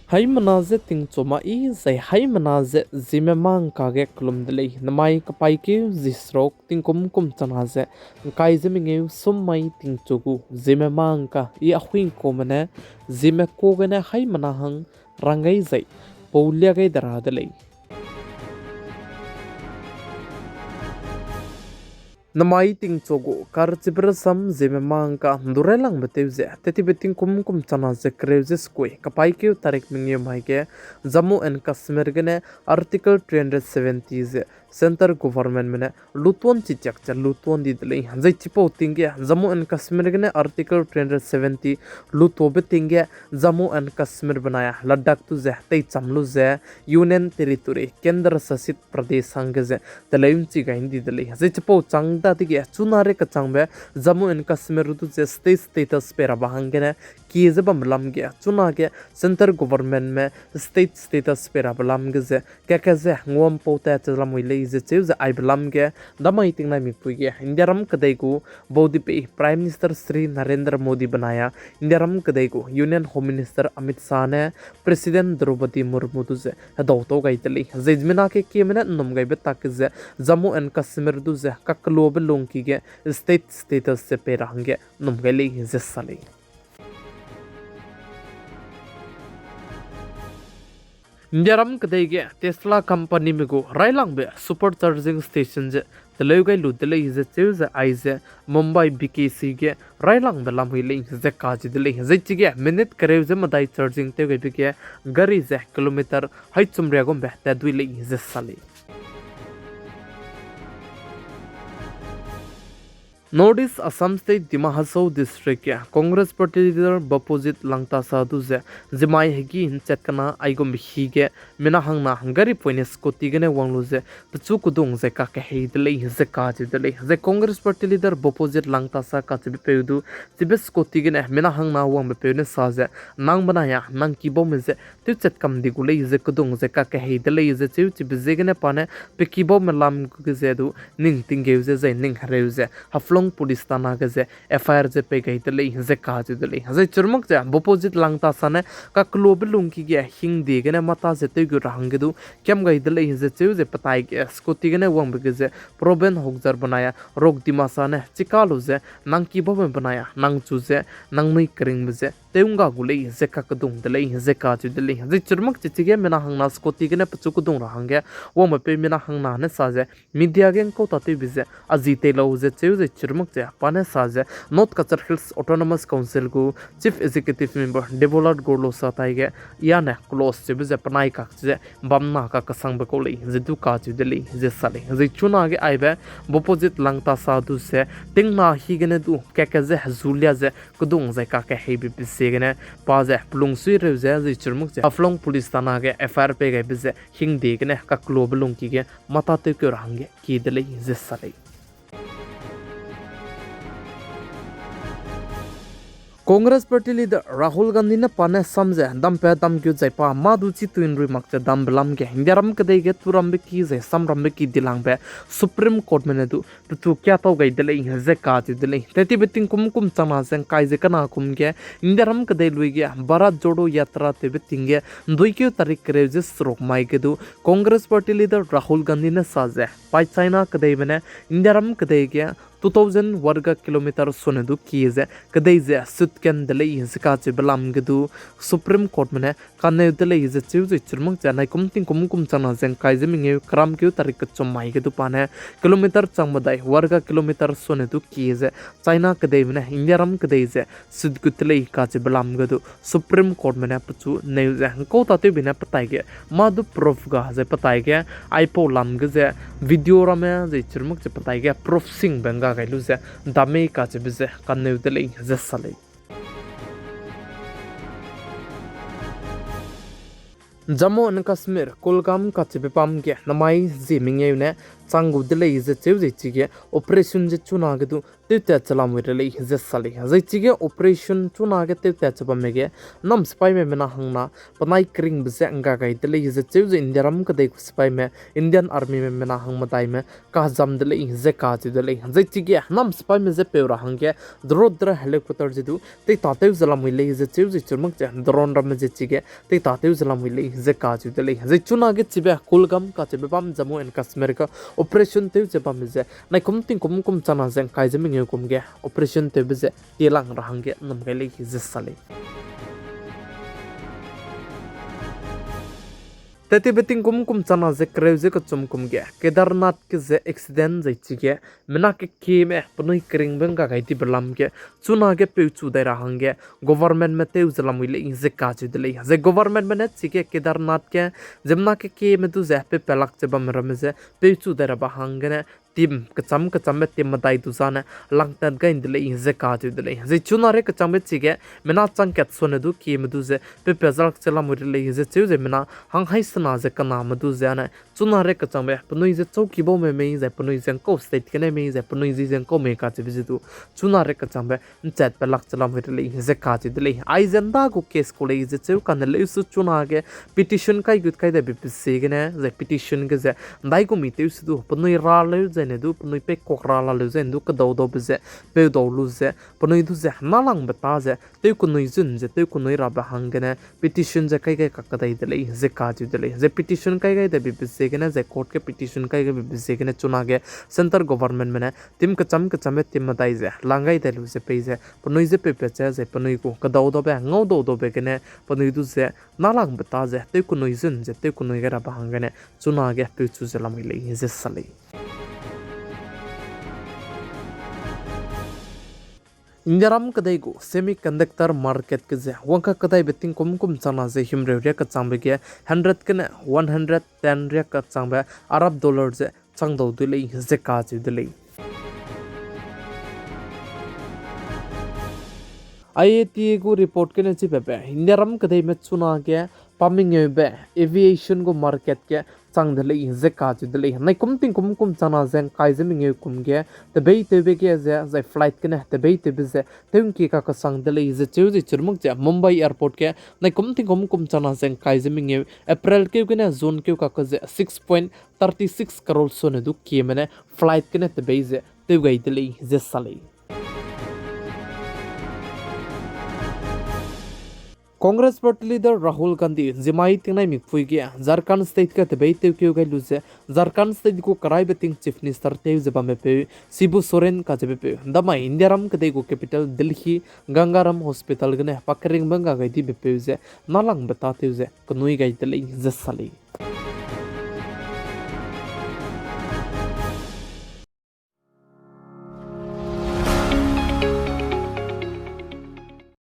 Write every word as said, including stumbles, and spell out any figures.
Haimena ze tingchu ma i zai haimena ze Zeme mangka ge kelum de lei. Namai kapaîkeu zi seruk tingkum kum chana ze ngkai ze mengeu sum mai tingchu gu Zeme mangka i Ahuingkuame ne Zeme ka gene haimena hang rang gai zai pau lia gai de ra de lei. Namai tingchu gu karchibe rasam Zeme mangka ndu railangbe tew ze tettibe tingkum kum chana ze kereu ze sekui kapaîkeu tarik mengeu mai ge Jammu and Kashmir gene Article three hundred seventy ze centre governmentme ne lutuan chitiak ze lutuan di de lei. Zai chipau ting ge Jammu and Kashmir gene Article three hundred seventy lutuabe ting ge Jammu and Kashmir benai Ladakh du ze teicham lu ze Union Territory, Kendra Shashit Pradesh hangge ze teleu nchi gai ndi de lei. Zai chipau chang dadege chuna rei kachangbe Jammu and Kashmir du ze state status pei rabe hanggene kie ze bambe lam ge chunage centre governmentme state status pei rabe lam ge ze keke ze nguampau tat che lamui lei ze cheu ze aibe lam ge damai tingnaimikpui ge Indiaram kedei gu baudipei Prime Minister Shri Narendra Modi benai a Indiaram kedei gu Union Home Minister Amit Shah ne President Droupadi Murmu du ze hedautau gai de lei. Zai mina kekieme ne nnum gaibe tak ge ze Jammu and Kashmir du ze kakeluabe lungki ge state status ze pei ra hangge nnum gai lei ze sa lei. Indiaram kedei ge Tesla companyme gu railangbe super charging station ze teleu gai lu de lei ze cheu ze aize Mumbai B K C ge railangbe lamui lei ze kacheu de lei. Zai chige minute kereu ze medai charging tew gaibe ge gari ze kilometer haichum ria gumbe tat dui lei ze sa lei. North East Assam State Dima Hasao District ge Congress Party Leader Bapojit Langthasa du ze zimai hegi nchat kena aigumbe hi ge mina hangna gari poine scooty gene wang lu ze pechu kedung ze kakehei de lei ze kacheu de lei. Zai Congress Party Leader Bapojit Langthasa kacheube peu du chibe scooty gene mina hangna wangbe peu ne sa ze nang benai a nang kibaume ze tewchat kam di gu lei ze kedung ze kakehei de lei ze cheu chibe ziegene pa ne pe kibaume lam gu ge ze du ning tinggeu ze zai ning hereu ze Haflong Police Thana ge ze F I R ze pei gai de lei ze kacheu de lei. Zai chirmak ze Bapojit Langthasa ne kakeluabe lungki ge hingde gene mata ze tewgu ra hangge du kiam gai de lei ze cheu ze petai ge scooty gene wangbe ge ze Proben Hokjar benai a Rok Dimasa ne chika lu ze nang kibaume benai a nang chu ze nangnui keringbe ze tew ngga gu lei ze kakedung de lei ze kacheu de lei. Zai chirmak che chige mina hangna scooty gene pechu kedung ra hangge wangbe peu mina hangna ne sa ze media ge ngkau tatewbe ze a zi tei lau ze cheu ze chirmak ze pa ne sa ze North Cachar Hills Autonomous Council gu Chief Executive Member Debolal Gorlosa tai ge ia ne close cheube ze penai kak ze bam na kakesangbe kau lei ze du kacheu de lei ze sa lei. Zai chunage aibe Bapojit Langthasa du ze tingna hi gene du keke ze hezu lia ze kedung zai kakeheibe pe ziegene pa ze pelung sui reu ze zai chirmak ze Haflong Police Thana ge F I R pei gaibe ze hingde gene kakeluabe lungki ge mata tewkeu ra hangge kie de lei ze sa lei. Congress Party Leader Rahul Gandhi ne pa ne sam ze dampe damkeu zai pa mâ du chituin rui mak ze dambe lam ge Indiaram kedei ge turambe ki zai samrambe ki dilangbe Supreme Courtme ne du pechu kiatau gai de lei ze kacheu de lei. Tettibe tingkum kum changna ze ngkai ze kena kum ge Indiaram kedei lui ge Bharat Jodo Yatra tewbe ting ge nduikeu tarik kereu ze seruk mai ge du Congress Party Leader Rahul Gandhi ne sa ze pai China kedeime ne Indiaram kedei ge two thousand warga kilometer sone du kie ze kedei ze sutken de lei ze kacheube lam ge du Supreme Courtme ne kaneu de lei ze cheu ze chirmak ze naikum tingkum kum changna ze ngkai ze mengeu keramkeu tarik kechum mai ge du pa ne kilometer chang medai warga kilometer sone du kie ze China kedeime ne Indiaram kedei ze sut gut de lei kacheube lam ge du Supreme Courtme ne pechu neu ze ngkau tatewbe ne petai ge mâ du proof ga ze petai ge aipau lam ge ze video ramme zai chirmak ze petai ge proof singbe ngga gai lu ze dam mei kacheube ze kaneu de lei ze sa lei. Jammu and Kashmir, Kulgam kacheube bam ge namai zie mengeu ne chang gu de lei ze cheu ze chige operation ze chunage du tewtat che lamui re lei ze sa lei. Zai chige operation chunage tewtat che bamme ge nam sipaime mina hangna penai keringbe ze ngga gai de lei ze cheu ze Indiaram kedei gu sipaime, Indian Armyme mina hang medaime kazam de lei ze kacheu de lei. Zai chige nam sipaime je peu ra hangge drone ra helicopter ze du teitatew ze lamui lei ze cheu ze chirmak ze drone ramme ze chige teitatew ze lamui lei ze kacheu de lei. Zai chunage chibe Kulgam kacheube bam Jammu and Kashmir ge operation tew ze bamme ze naikum tingkum kum chana ze ngkai ze mengeu kum ge operation tewbe ze tielang ra hangge nam gai lei ze sa lei. Tetebe tingkum kum chana ze kereu ze kechum kum ge Kedarnath ge ze accident zai chige mina kekieme penui keringbe ngga gai dibe lam ge chunage peuchu dai ra hangge governmentme tew ze lamui lei ze kacheu de lei. Zai governmentme ne chige Kedarnath ge ziemmena kekieme du ze pepelak ze bamme ramme ze peuchu dai ra ba hanggene team kecham kechambe team medai du zane langtat gai de lei ze kacheu de lei. Zai chunare kechangbe chige mina chang kat sone du kieme du ze pepe zalak ze lamui re lei ze cheu ze mina hang hai sena ze kename du ze ane chunare kechangbe penui ze châukibaume mei zai penui ze ngkau state gene mei zai penui zi ze ngkau mei kacheube ze du chunare kechangbe nchatpelak ze lamui re lei ze kacheu de lei. Aize nda gu case ku lei ze cheu kane leusu chunage petition kai gut kai daibe pe ziegene zai petition ge ze ndai gu mi tew se du penui ra leu zaine du penui peikak ra la leu zaine du kedau daube ze peudau lu ze penui du ze nalangbe ta ze tew kenui zun ze tew kenui rabe hanggene petition ze kai gai kak kedai de lei ze kacheu de lei. Zai petition kai gai daibe pe ziegene zai court ge petition kai gaibe pe ziegene chunage centre governmentme ne team kecham kechambe team medai ze lang gai dai lu ze pei ze penui ze peupat ze zai penui gu kedau daube ngau dau daube gene penui du ze nalangbe ta ze tew kenui zun ze tew kenui gai rabe hanggene chunage peuchu ze lamui lei ze sa lei. Indiaram kedei gu semiconductor market ge ze wangka kedaibe tingkum kum chana ze himreu riak kechangbe ge hundred gene one hundred ten riak kechangbe Arab dollar ze chang dau du lei ze kacheu de lei. I A T A gu report gene chipabe Indiaram kedeime chunage pa mengeube aviation gu market ge chang de lei ze kacheu de lei. Naikum tingkum kum chana ze ngkai ze mengeu kum ge tebeitewbe ge ze zai flight gene tebeitewbe ze tew ngkie kakesang de lei ze cheu ze chirmak ze Mumbai Airport ge naikum tingkum kum chana ze ngkai ze mengeu April keu gene June keu kake ze six point thirty six crore sone du kieme ne flight gene tebei ze tew gai de lei ze sa lei. Congress Party Leader Rahul Gandhi ziemmai tingnai mikpui ge Jharkhand State ge tebeitewkeu gai lu ze Jharkhand State gu keraibe ting Chief Minister tew ze bambepeu Shibu Soren kacheubepeu damai Indiaram kedei gu capital Delhi Gangaram Hospital gene pa keringbe ngga gai dibepeu ze nalangbe tâtew ze kenui gai de lei ze sa lei.